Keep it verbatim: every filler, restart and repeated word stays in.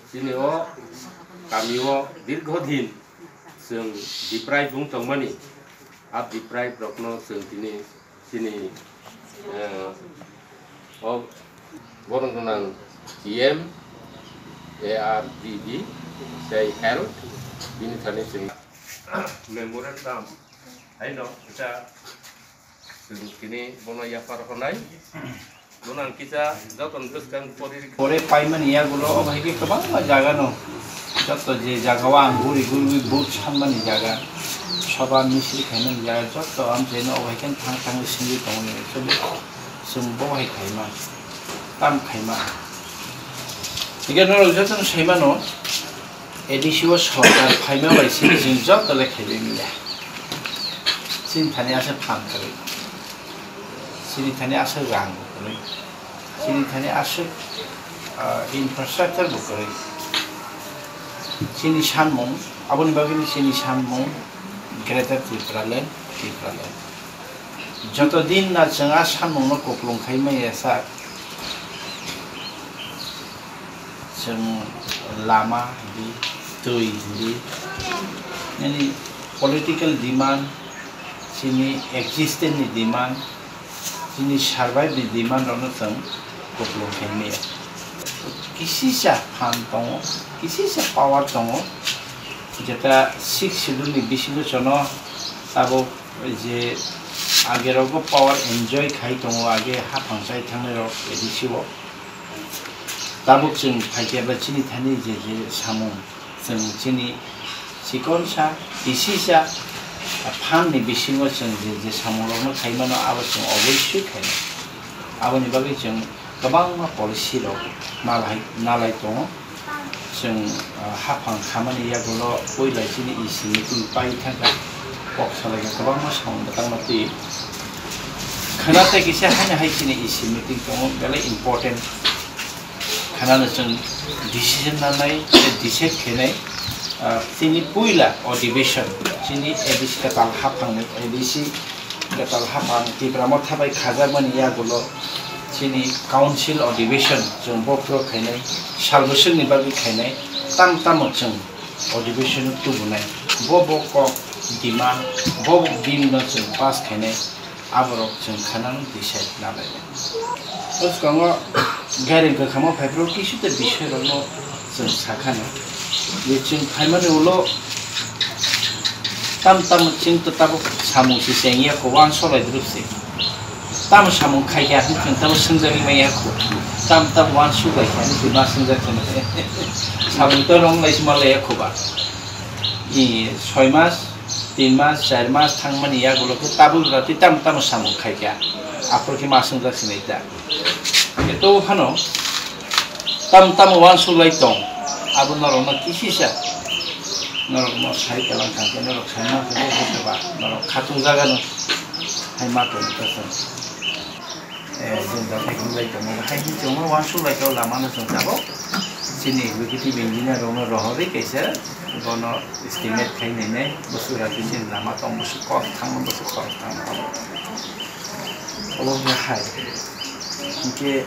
Chini o kami o dirgho din chwng deprive wng tongmani, a deprive rokno chwng tini chini, eh, o borok gwnang T M, A R D D, tei health, bini thani chwng memorandum haino kisa chwng tini bono yapar honai. Bono ang kisa joto ni bwskang pori rikha. Pore paimani yagulo obo hai khe kwbangma jaga no, joto je jaga o ang guri guri vote sanmani jaga, soba misil khaimani jaga, joto amchaino obo hai khe thang thang singwi tongmani, actually chwng bo hai khaima, tam khaima. Hingke norok joto no saimano, A D C o sorkar phaima bai sini chwng joto le khaibai manya. Chini thani aswk phan kwrwi, chini thani aswk rang kwrwi, chini thani aswk, ah, infrastructure bo kwrwi. Chini sanmung, aboni bagwino chini sanmung Greater Tipraland, Tipraland. Joto din na chwng a sanmungno kuplung khai maya sak, chwng lama di, twi di, yani political demand, chini existence ni demand, chini survive ni demand rokno chwng kuplung khai maya. Kisisa phan tongo, kisisa power tongo, jeta six schedule ni bisingo chwngno tabuk je age rogo power enjoy khai tongo, age haphang chai thangnai rok A D C o. Tabuk chwng phaikhe ba chini thani je je samung, chwng chini chikonsa, kisisa phan ni bisingo chwng je je samung rokno khai mano, abo chwng oboisoi khainai. Aboni bagwi chwng kwbangma policy rok nalai, nalai tongo. Chwng, ah, haphang khamani yagulo puila chini E C meeting pai thangkha, kok salaikha kwbangma samung bwtangma twi. Khwna tei kisa haino hai chini E C meeting tongo, belai important. Khwnano chwng decision nanai tei decide khainai, ah, chini puila adhiveshon, chini A D C kwtal haphangni A D C kwtal haphang Tipra Motha bai khajakmani yagulo chini council adhiveshon chwng bophro khainai, sal bwswkni bagwi khainai, tam tamo chwng adhiveshon tubunai, bo bo kok demand, bo bo bill no chwng pass khainai, aborok chwng khwnano decide nalainai. O swkango gairing kwkhamo phaiphuru kisu tei bisoi rokno chwng sakhano je chwng phaimani ulo tam tam chwng to tabuk samung se chengya kho, uansuk lai dwrwk se. Tam samung khaikha hinwi chwng tabuk swngjagwi manya kho. Tam tam uansuk lai kha hinwi ma swngjak kha. Samung to rong lai se ma laiya kho ba. I soi mas, tin mas, char mas thangmani yagulo khe tabuk rati tam tam samung khaikha. Aphuru khe ma swngjak sinai ta. Eto phano tam tam uansuk lai tong, abo norokno kisisa norokno sai kalang kha khe norok sai ma khe bo khe ba norok khatung jaga no hai ma tong khe chwng, eh, jwngjal hai khe lai tongo, hai khe chwng uansuk lai khe o lama no chwng tabuk chini executive engineer rok no rohorwi kaisa bono estimate khai nai nai bwswk rati chini lama tong bwswk kok thang bwswk kok thang obo hai hinkhe.